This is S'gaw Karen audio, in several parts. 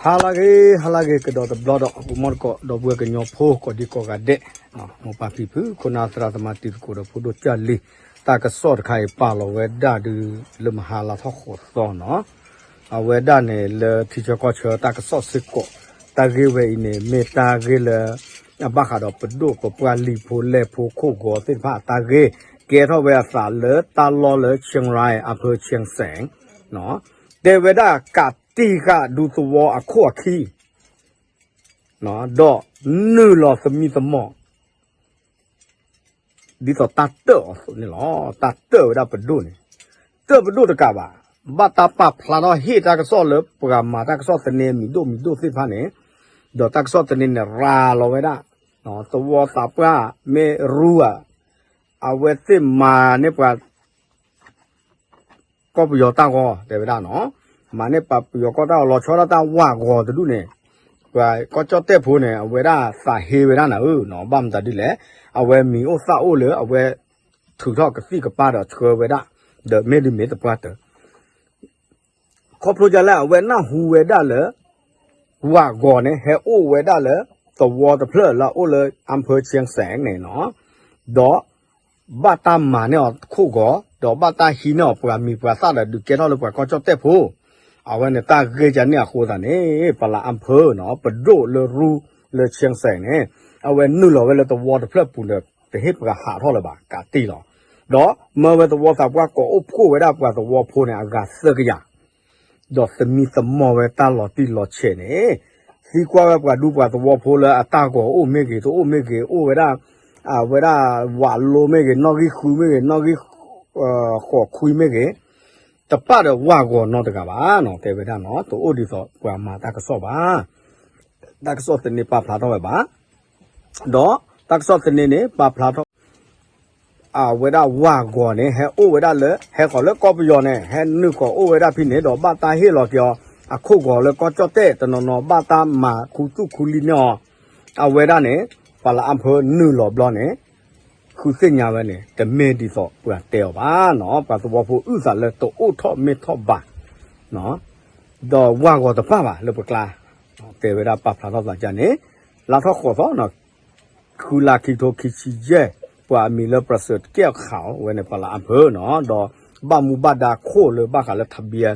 ဟါလၢဂ့ၤ ဟါလၢဂ့ၤ ကဒီးတဘျီဒီး ပမီၢ်တကိး ဒီပုၢ်ဝဲၢ်ကညီဖိ ကိးဒံကိးဂၤဒဲး, မိၢ်ပၢ်ဖံဖု ခိၣ်နၢ်သရၣ်သမါ တံၤသကိးဒီးဖိဒိၣ်ကၢ်လံၤ, တၢ်ကစီၣ်တခါအံၤ ပာ်လီၤဝဲဒၣ်ဒုး လၢမဟါလါထီၣ်ဃိးသီနီၤ, အဝဲဒၣ်န့ၣ် လၢထံဆၢကီၢ်ဆၢတၢ်ကစီၣ်စ့ၢ်ကီး, တၢ်ဂ့ၢ်ဝဲအံၤန့ၣ် မ့ၢ်တၢ်ဂ့ၢ်လၢ အဘၣ်ဃးဒီးပဒိၣ်ပပှၢ်လံၤဖိလဲၢ်ဖိခိၣ်ဂီၤသ့ၣ်တဖၣ်အတၢ်ဂ့ၢ်, ကဲထီၣ်ဝဲအသးလၢတၢ်လီၢ်လၢ Chiang Rai အဖၢ Chiang Saen တဲဝဲဒၣ်ကးတံၢ်ဃာ်ဒူသဝီအခိၣ်အခံ, ဒီးနုာ်လီၤသမံသမိး ဒ်သိးတၢ်တၢၢ်အီၤအသိးန့ၣ်လီၤ. တၢ်တၢၢ်ဝဲဒၣ်ပဒိၣ်န့ၣ်, တၢၢ်ပဒိၣ်တကးဘၣ်, ဘၣ်တၢ်ပာ်ဖျါထီၣ်ဟ့ၣ်တၢ်ကစီၣ်လၢပှၤမၤတၢ်ကစီၣ်သန့အမံၤဒိၣ်မံၤဒိၣ်သ့ၣ်တဖၣ်န့ၣ်, ဒီးတၢ်ကစီၣ်သန့န့ၣ် ရၤလီၤဝဲဒၣ် သဝီသးပှၢ်မ့ၢ်ရူဧါ, အဝဲသ့ၣ်မၤန့ၢ်ပှၤ ကီၢ်ပယီၤတၢ်ဂီၤ တဲဝဲဒၣ်နီၤ, မၤန့ၢ်ပှၤပယီၤကီၢ်တၢ်ဂီၤ လီၤဆီဒၣ်တၢ်ဝၢ်ဂီၤတဒူၣ်န့ၣ်, ပှၤကီၢ်ကၠီၣ်တဲၣ်ဖိန့ၣ် အဝဲဒၣ်သးဟ့ဝဲဒၣ်နၤဧၢနီၤ, ဘၣ်မတၤဒ်လဲၣ်, အဝဲမံၤအိၣ်သၣ်အိၣ်လၢအဝဲ ထုးထီၣ်ကသံၣ်ကပၤဒီးဆှၢဝဲဒၣ်, ဒီးမ့ၢ်ဒ်မ့ၢ်တပှၢ်တၢၢ် ခီဖျိဒ်လဲၣ် အဝဲနၢ်ဟူဝဲဒၣ်လၢ ဝၢ်ဂီၤန့ၣ် ဟဲအိၣ်ဝဲဒၣ်လၢ သဝီတဖျၢၣ်လၢအအိၣ်လၢ အဖၢ ဆၢစဲးန့ၣ်နီၤ, ဒီး ဘၣ်တၢ်မၤန့ၢ်အီၤခိၣ်ဂီၤ, ဒီးဘၣ်တၢ်ဟံးန့ၢ်အီၤပှၤမံၤပှၤသၣ်ဒီးဒုးကဲထီၣ်လၢပှၤကီၢ်ကၠီၣ်တဲၣ်ဖိ, အဝဲန့ၣ်တၢ်ဂ့ၢ်ကန့ၢ်အဃိသတးန့ၣ် ပလးအဖၢနီၤ ပဒိၣ်လၢရူလၢ ဆၢစဲးန့ၣ်, အဝဲနုာ်လီၤဝဲလၢသဝီတဖျၢၣ်ပူၤဒီး တဟ့ၣ်ပှၤဟးထီၣ်လၢၤဘၣ် ကးတံၢ်လီၤ, ဒီးမၢဝဲသဝီသးပှၢ်ကိးအိၣ်ဖှိၣ်ဝဲဒၣ်ပှၤသဝီဖိန့ၣ် အဂၤသၢကယၤ ဒီးသမံသမိးဝဲတၢ်လီၤတံၢ်လီၤဆဲးန့ၣ်, သံကွၢ်ဝဲပှၤဒူပှၤသဝီဖိလၢအတၢ်ဂီၤအိၣ်မ့ၢ်ဂ့ၤ တအိၣ်မ့ၢ်ဂ့ၤ အိၣ်ဝဲဒၣ်, အဝဲဒၣ်ဝးလိမ့ၢ်ဂ့ၤ နီၣ်ဂံၢ်ဃုမ့ၢ်ဂ့ၤ နီၣ်ဂံၢ်ဃိးခွံမ့ၢ်ဂ့ၤ, တပၣ်ဒီးဝၢ်ဂီၤနီတဂၤဘၣ်နီၤ တဲဝဲဒၣ်နီၤ တအိၣ်ဒ်သိးပှၤမၤတၢ်ကစီၣ်ဘၣ်, တၢ်ကစီၣ်သန့ပာ်ဖျါထီၣ်ဝဲဘၣ်, ဒီးတၢ်ကစီၣ်သန့န့ၣ် ပာ်ဖျါထီၣ် အဝဲဒၣ်ဝၢ်ဂီၤန့ၣ် ဟဲအိၣ်ဝဲဒၣ်လၢ ဟဲဃီၤလၢကီၢ်ပယီၤန့ၣ် ဟဲနုာ်ဃီၤအိၣ်ဝဲဒၣ်ဖဲန့ၣ် ဒီးဘၣ်တၢ်ဟ့ၣ်လီၤက့ၤအီၤ အခိၣ်ဂီၤလၢကီၢ်ကၠီၣ်တဲၣ်တနီၤနီၤ ဘၣ်တၢ်မၤခူသူၣ်ခူလံန့ၢ်အီၤ, အဝဲဒၣ်န့ၣ် ပှၤလၢအဖၢနုာ်လီၤဘျီန့ၣ် ဃုသ့ၣ်ညါဝဲန့ၣ် တမ့ၢ်ဒ်သိးပှၤတဲအီၤဘၣ်နီၤ ပှၤသဝီဖိအုၣ်သးလၢတအိၣ်ထီၣ်မ့ၢ်ထီၣ်ဘၣ် ဒီးဝၢ်ဂီၤတပၣ်ဘၣ်လၢပကျါ, တဲဝဲဒၣ်ပာ်ဖျါထီၣ်သးကန့ၣ်, လါထီၣ်ဃိးသီနီၤ ဃုလါခံကထိခံဆံယဲၢ်, ပှၤအမံၤလၢ ပရၢစၢၣ်တကဲၣ်ခးဝဲန့ၣ် ပှၤလၢအဖၢနီၤ ဒီးဘၣ်မူဘၣ်ဒါခိၣ်လၢဘၣ်ဃးလၢ ထဘံယၣ်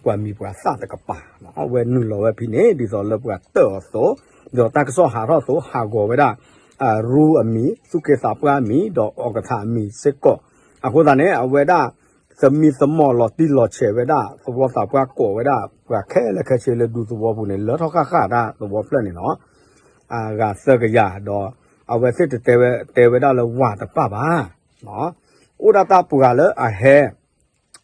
ပှၤမံၤပှၤသၣ်တကပၤ, အဝဲနုာ်လီၤဝဲဖဲန့ၣ် ဒ်သိးလၢပှၤတၢၢ်အီၤအသိး, ဒီးတၢ်ကစီၣ်ဟးထီၣ်အသိး ဟးဂီၤဝဲဒၣ် ရူအမံၤ သူၣ်က့သးပှၢ်အမံၤ ဒီးအီကထါအမံၤစ့ၢ်ကီး, အဃိသတးန့ၣ် အဝဲဒၣ် သမံသမိးလီၤတံၢ်လီၤဆဲးဝဲဒၣ် သဝီသးပှၢ်ကိးဝဲဒၣ် ပှၤခဲလၢာ်ခဲဆ့လၢဒူသဝီပူၤန့ၣ် လၢထီၣ်ဃၣ်ဃၣ်တၢ်သဝီဖျၢၣ်န့ၣ်လီၤ. အဂၤသၢကယၤဒီး အဝဲသ့ၣ်တတဲဝဲ တဲဝဲဒၣ်လၢဝၤတပၣ်ဘၣ်. အိၣ်ဒၣ်တၢ်ပှၤလၢအဟဲ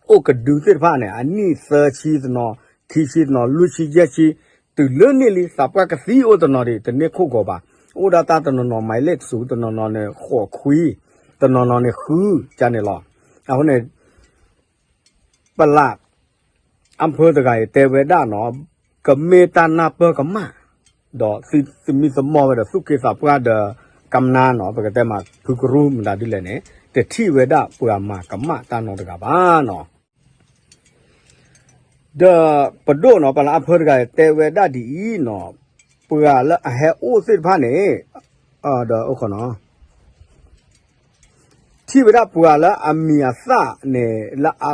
အိၣ်ကဒုသ့ၣ်တဖၣ်န့ၣ် အနံၣ်သၢဆံတနီၤ ခံဆံတနီၤ လွံၢ်ဆံယဲၢ်ဆံ တုၤလၢန့ၣ်လံ သးပှၢ်ကသံအိၣ်တနီၤဒံး တန့ၢ်ခိၣ်ဂီၤဘၣ်. အိၣ်ဒၣ်တၢ်တနီၤနီၤ မၤလ့ၣ်ဆူ တနီၤနီၤန့ၣ် ဃိးခွံ တနီၤနီၤန့ၣ် ဃုကန့ၣ်လီၤ. အဃိန့ၣ် ပလး အဖၢတဂၤအံၤတဲဝဲဒၣ်နီၤ ကမ့ၢ်တၢ်နၢ်ပၢၢ်ကမၣ် ဒီးသမံသမိးဝဲဒီးသူၣ်က့သးပှၢ်ဒီး ကမျၢၢ်နီၤ ပကတဲမး ဖုကရူၢ်မတၤဒ်လဲၣ်န့ၣ် တထံၣ်ဝဲဒၣ်ပှၤမၤကမၣ်တၢ်နီတဂၤဘၣ်နီၤ. ဒီးပဒိၣ်နီၤ ပလးအဖၢတဂၤအံၤတဲဝဲဒၣ်ဒ်အံၤနီၤ ပှၤလၢအဟဲအိၣ်သ့ၣ်တဖၣ်န့ၣ် ဒီးအိၣ်ခိးနီၤ ထံၣ်ဝဲဒၣ်ပှၤလၢအမံၤအသၣ်န့ၣ် လၢအ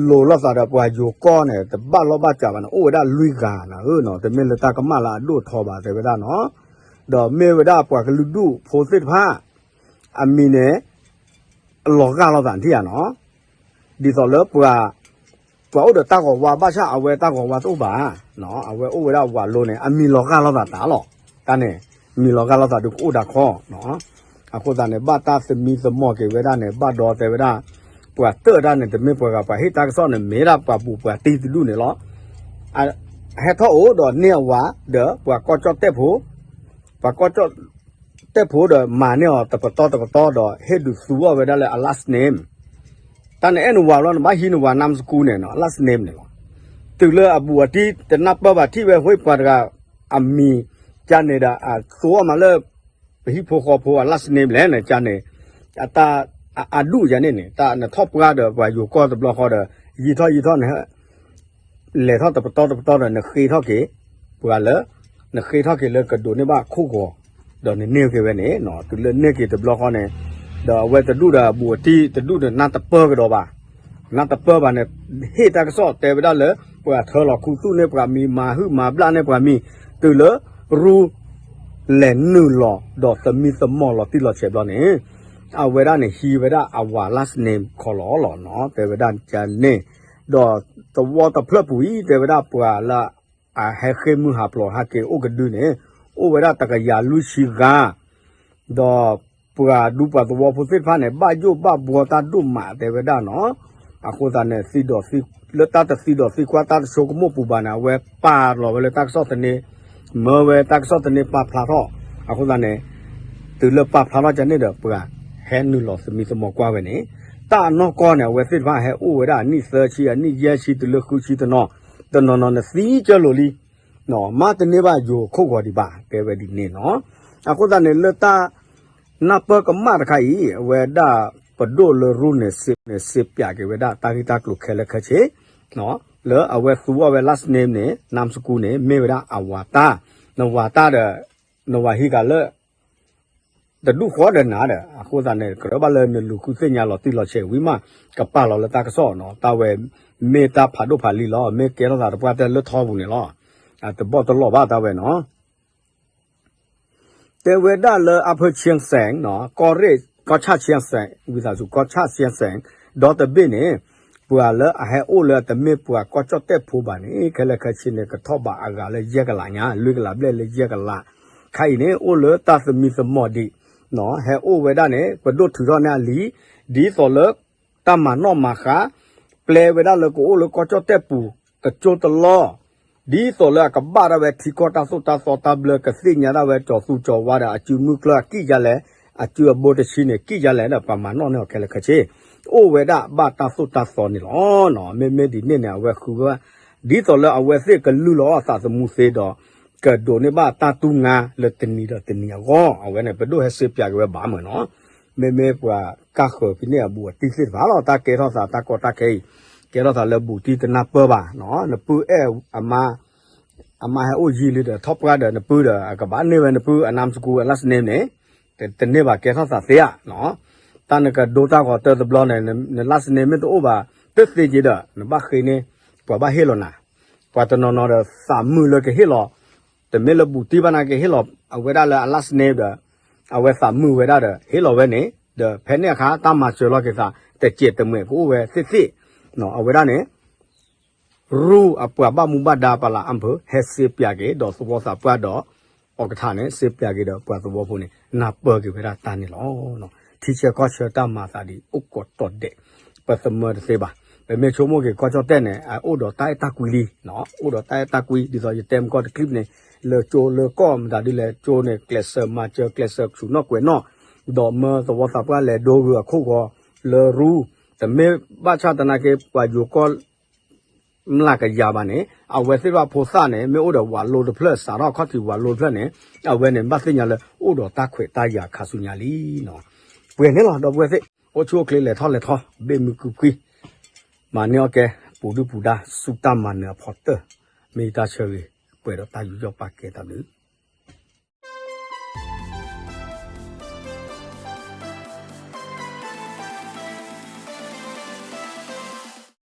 လိၤလိာ်သးဒီးပှၤယိၤကီၢ်န့ၣ် တဘၣ်လီၢ်ဘၣ်စးဘၣ်န့ၣ် အိၣ်ဝဲဒၣ်လွံၢ်ဂၤနၤဧၢနီၤ တမ့ၢ်လၢတၢ်ကမၣ်လၢအဒိၣ်ထီဘၣ် တဲဝဲဒၣ်နီၤ. ဒီးမ့ၢ်ဝဲဒၣ်ပှၤကလုာ်ဒူၣ်ဖိသ့ၣ်တဖၣ် အမံၤန့ၣ် လီၤဂာ်လိာ်သးထံၣ်ဧါနီၤ ဒ်သိးလၢပှၤ ပှၤအိၣ်ဒီးတၢ်ဂီၤဝါဘၣ်ဆၣ် အဝဲတၢ်ဂီၤဝါတအိၣ်ဘၣ်, အဝဲအိၣ်ဝဲဒၣ်ဝးလိန့ၣ် အမံၤလီၤဂာ်လိာ်သးတၢ်လီၤ. တၢ်န့ၣ် မံၤလီၤဂာ်လိာ်သးဒုးကအိၣ်ဒၣ်ခီ, အဃိသတးန့ၣ် ဘၣ်တၢ်သမံသမိးက့ၤဝဲဒၣ်န့ၣ် ဘၣ်ဒီးတဲဝဲဒၣ် ပှၤတၢၢ်တၢ်န့ၣ် တမ့ၢ်ပှၤဂၤ ပှၤဟ့ၣ်တၢ်ကစီၣ်န့ၣ် မ့ၢ်ဒၣ်ပှၤဘူးပှၤတံၢ်တဒူၣ်န့ၣ်လီၤ. ဟဲထီၣ်အိၣ်ဒီးန့ၢ်အဝၤဒီး ပှၤကီၢ်ကၠီၣ်တဲၣ်ဖိ ပှၤကီၢ်ကၠီၣ်တဲၣ်ဖိဒီးမၤန့ၢ်အီၤတပတီၢ်တပတီၢ်ဒီး ဟ့ၣ်ဒုးသူအီၤဝဲဒၣ်လၢအ last name တၢ်န့ၣ်အဲၣ်နဝၤလီၤ နဘၣ်ဟံးနဝၤ နၢမ်စကူန့ၣ်နီၤ last name န့ၣ်လီၤ. တုၤလၢအဘူးအတံၢ်တနၢ်ပၢၢ်ဘၣ်ထံၣ်ဝဲ ဟ့ၣ်ပှၤတဂၤအမံၤ ကန့ၣ်ဒီး အသူအီၤမးလၢ ပဟံၣ်ဖိဃီဖိအ last name လဲၣ်န့ၣ် ကန့ၣ် အတၢ်အဒူၣ်ယၤန့ၣ်န့ၣ် တၢ်နထီၣ်ပှၢ်ဒီးပှၤယိၤကီၢ်တဘျီဃီဒီး ယံာ်ထီၣ်ယံာ်ထီၣ်န့ၣ် လဲၤထီၣ်တပတီၢ်တပတီၢ်ဒီး နဃ့ထီၣ်က့ၤ ပှၤလၢ နဃ့ထီၣ်က့ၤလၢကဒိးန့ၢ်ဘၣ်ခိၣ်ဂီၤ ဒီးနန့ၢ်က့ၤဝဲန့ၣ် တုၤလၢန့ၢ်က့ၤတဘျီဃီန့ၣ် ဒီးအဝဲတဒူၣ်ဒီးအဘူးအတံၢ်တဒူၣ်န့ၣ် နၢ်တပၢၢ်ကဒီးဘၣ်. နၢ်တပၢၢ်ဘၣ်န့ၣ် ဟ့ၣ်တၢ်ကစီၣ်တဲဝဲဒၣ်လၢ ပှၤထၢလီၤခူသူၣ်န့ၢ်ပှၤမံၤ မၤဟုၣ်မၤဘျၣ်န့ၢ်ပှၤမံၤ တုၤလၢ ရူ လဲၤနုာ်လီၤဒီးသမံသမိးလီၤတံၢ်လီၤဆဲးဘျီန့ၣ် အဝဲဒၣ်န့ၣ် ဟံးဝဲဒၣ်အဝၤ last name ခီလီၤလီၤနီၤ တဲဝဲဒၣ်ကန့ၣ် ဒီးသဝီတဖျၢၣ်ပူၤအံၤ တဲဝဲဒၣ်ပှၤလၢ အဟဲဃ့ၢ်မုၢ်ဟးဖျိးဟဲက့ၤအိၣ်ကဒုန့ၣ် အိၣ်ဝဲဒၣ်တကယၤလွံၢ်ဆံဂၤ ဒီးပှၤဒူပှၤသဝီဖိသ့ၣ်တဖၣ်န့ၣ် ဘၣ်ယိၣ်ဘၣ်ဘှီတၢ်ဒိၣ်မးတဲဝဲဒၣ်နီၤ. အဃိသတးန့ၣ် လၢတၢ်တသံဒီးသံကွၢ်တၢ်တဆိကမိၣ်ပူၤဘၣ်န့ၣ် အဝဲပာ်လီၤဝဲလၢတၢ်ကစီၣ်သန့ မၢဝဲတၢ်ကစီၣ်သန့ပာ်ဖျါထီၣ် အဃိသတးန့ၣ် တုၤလၢပာ်ဖျါထီၣ်ကန့ၣ်ဒီးပှၤဟဲနုာ်လီၤသမံသမိးကွၢ်ဝဲန့ၣ် တၢ်အနီၢ်ကီၢ်န့ၣ် အဝဲသ့ၣ်တဖၣ်ဟဲအိၣ်ဝဲဒၣ်အနံၣ်သၢဆံ အနံၣ်ယဲၢ်ဆံ တုၤလၢဃုဆံတနီၤ တနီၤနီၤန့ၣ်သံကၢလိာ်လံ မၤတန့ၢ်ဘၣ်ယိၤခိၣ်ဂီၤဒံးဘၣ် တဲဝဲဒ်န့ၣ်နီၤ. အဃိသတးန့ၣ် လၢတၢ်နၢ်ပၢၢ်ကမၣ်တခါအံၤ အဝဲဒၣ်ပဒိၣ်လၢရူန့ၣ် စ့းပၠးက့ၤဝဲဒၣ်တၢ်ဂ့ၢ်တၢ်ကျိၤခဲလၢာ်ခဲဆ့ လၢအဝဲသူအီၤဝဲ last name န့ၣ် နၢမ်စကူန့ၣ် မ့ၢ်ဝဲဒၣ်အဝၤတၢ် နဝၤတၢ်ဒီး နဝၤဟံးကၤလၢ တဒူၣ်ဃီဒီးနၤဒီး အဃိသတးန့ၣ် ကြၢးဘၣ်လၢနလူၤဃုသ့ၣ်ညါလီၤတံၢ်လီၤဆဲးဝံၤမး ကပာ်လီၤလၢတၢ်ကစီၣ်နီၤ တၢ်ဝဲ မ့ၢ်တၢ်ဖးဒိၣ်ဖးလံၤလီၤ မ့ၢ်ကဲထီၣ်သးတပှၢ်တၢၢ်လၢထီပူၤန့ၣ်လီၤ. တဘီၣ်တလီၢ်ဘၣ်တၢ်ဝဲနီၤ တဲဝဲဒၣ်လၢအဖၢဆ့စဲး ကီၢ်ရ့ၣ် ကီၢ်ဆၣ်ဆ့စဲး ဝံသးစူၤ ကီၢ်ဆၣ်ဆ့စဲး ဒီတဘ့ၣ်န့ၣ် ပှၤလၢအဟဲအိၣ်လၢအတမ့ၢ်ပှၤကီၢ်ကၠီၣ်တဲၣ်ဖိဘၣ်န့ၣ် ခဲလၢာ်ခဲဆ့န့ၣ် ကထီၣ်ဘးအဂၤလၢယဲၢ်ကလးညါ လွံၢ်ကလးဘျဲၣ်လၢယဲၢ်ကလး ခါအံၤန့ၣ် အိၣ်လၢတၢ်သမံသမိးဒံး ဟဲအိၣ်ဝဲဒၣ်န့ၣ် ပဒိၣ်ထုးထီၣ်န့ၢ်အလံာ် ဒ်သိးလၢ တၢ်မၤနီၣ်မၤဃါ ပျဲဝဲဒၣ်လၢကအိၣ်လၢကီၢ်ကၠီၣ်တဲၣ်ပူၤ တကၠိတလီၢ် ဒ်သိးလၢအကဘၣ်ဒၣ်ဝဲထံကီၢ်တၢ်သိၣ်တၢ်သီတၢ်ဘျၢ ကသ့ၣ်ညါဒၣ်ဝဲကၠီၤသူကၠီၤဝါဒီး အစုမုၢ်ကျၢၢ်အကံၢ်ယါလဲၣ် အစုအဘိတဆံန့ၣ် ကံၢ်ယါလဲၣ်ဒီး ပှၤမၤနီၣ်န့ၢ်အီၤခဲလၢာ်ခဲဆ့ အိၣ်ဝဲဒၣ်ဘၣ်တၢ်သိၣ်တၢ်သီန့ၣ်လီၤ. မ့မ့ၢ်ဒ်န့ၣ်န့ၣ် အဝဲဃုဝဲ ဒ်သိးလၢအဝဲသ့ၣ်ကလုၢ်လီၤအသးသမူသ့ဒီး ကဒိးန့ၢ်ဘၣ်တၢ်တူၢ်ငါလၢတနံၤဒီးတနံၤအဂီၢ် အဝဲန့ၣ် ပဒိၣ်ဟဲစ့ပၠးက့ၤဝဲဘၣ်မ့ၢ်နီၤ မ့မ့ၢ်ပှၤကၢ်ဃၢၤဖဲန့ၣ်အဘူးအတံၢ်သ့ၣ်တဖၣ်လီၤ တၢ်ကဲထီၣ်သးတၢ်ကီတၢ်ခဲအံၤ ကဲထီၣ်သးလၢဘူးတံၢ်တနၢ်ပၢၢ်ဘၣ်နီၤ နပုၢ်အဲၣ်အမါ အမါဟဲအိၣ်ယံာ်လံဒီး ထီၣ်ပှၢ်ဒီးနပုၢ်ဒီး အကဘၣ်န့ၢ်ဝဲနပုၢ်အ name school အ last name န့ၣ် တန့ၢ်ဘၣ်ကဲထီၣ်သးသ့ဧါနီၤ တၢ်နကဒိတၢ်ဂီၤတၢၢ်တဘျီန့ၣ် န last name မ့ၢ်တအိၣ်ဘၣ် တသ့က့ၤဒီး နဘၣ်ဃ့န့ၢ် ပှၤဘၣ်ဟ့ၣ်လီၤနၤ ပှၤတနီၤနီၤဒီးသးမုာ်လၢကဟ့ၣ်လီၤ တမ့ၢ်လၢဘူးတံၢ်ဘၣ်နၤကဟ့ၣ်လီၤ အဝဲဒၣ်လၢအ last name ဒီး အဝဲသးမုာ်ဝဲဒၣ်ဒီး ဟ့ၣ်လီၤဝဲန့ၣ် ဒီးဖဲန့ၣ်အခါ တၢ်မၤစၢၤလီၤက့ၤသး တစဲးတမှဲးကအိၣ်ဝဲသ့ၣ်သ့ၣ် အဝဲဒၣ်န့ၣ် ရူအပှၤဘၣ်မူဘၣ်ဒါပလးအါဖၢ ဟဲစ့ပၠးက့ၤဒီးသဝီသးပှၢ်ဒီး အီကထါန့ၣ် စ့ပၠးက့ၤဒီးပှၤသဝီဖိန့ၣ် နၢ်ပၢၢ်က့ၤဝဲဒၣ်တၢ်န့ၣ်လီၤ. ထံဆၢကီၢ်ဆၢတၢ်မၤသးဒ်အိၣ်ကိးတီၤဒဲး ပသမၢတသ့ဘၣ်. ပမ့ၢ်ဆိကမိၣ်က့ၤကီၢ်ကၠီၣ်တဲၣ်န့ၣ် အအိၣ်ဒီးတၢ်အဲၣ်တၢ်ကွံလံ, အိၣ်ဒီးတၢ်အဲၣ်တၢ်ကွံ ဒ်သိးယတဲမကီၢ်တချံၣ်န့ၣ် လၢကၠိလၢကီၢ်မတၤဒ်လဲၣ် ကၠိန့ၣ် ကျဲးစၢးမၤစၢၤ ကျဲးစၢးဆူၣ်နီၣ်ကွဲးနီၣ် ဒီးမၢသဝီသးပှၢ်လဲၤဒိဂုၤအခိၣ်ဂီၤလၢရူ တမ့ၢ်ဘၣ်ဆၣ်သနာ်က့ ပှၤယိၤကီၢ်မျးကယၤဘၣ်န့ၣ် အဝဲသ့ၣ်တဖၣ်ဖိသၣ်န့ၣ် မ့ၢ်အိၣ်ဒီးဝးလိတဖျၢၣ် စးထီၣ်ခီၣ်ထံးဝးလိတဖျၢၣ်န့ၣ် အဝဲန့ၣ် ဘၣ်သ့ၣ်ညါလၢအိၣ်ဒီးတၢ်ခွဲးတၢ်ယာ်ခါဆူညါလံနီၤ. ပှဲၤန့ၣ်လီၤ ဒီပုၢ်ဝဲၢ်သ့ၣ် အိၣ်ဆူၣ်အိၣ်ချ့လဲၤထီၣ်လဲၤထီ ဘ့ၣ်မုၢ်ကုၢ်ကွံ မၤန့ၢ်အီၣ်ကဲ ပူၤဒုၣ်ပူၤဒါ ဆူတၢ်မၤနၢၤအဖီတၢၢ် မ့ၢ်ယတၢ်ဆၢဂ့ၤ ပှဲၤဒီးတၢ်ယူးယီၣ်ပာ်ကဲတၢ်ဘျုး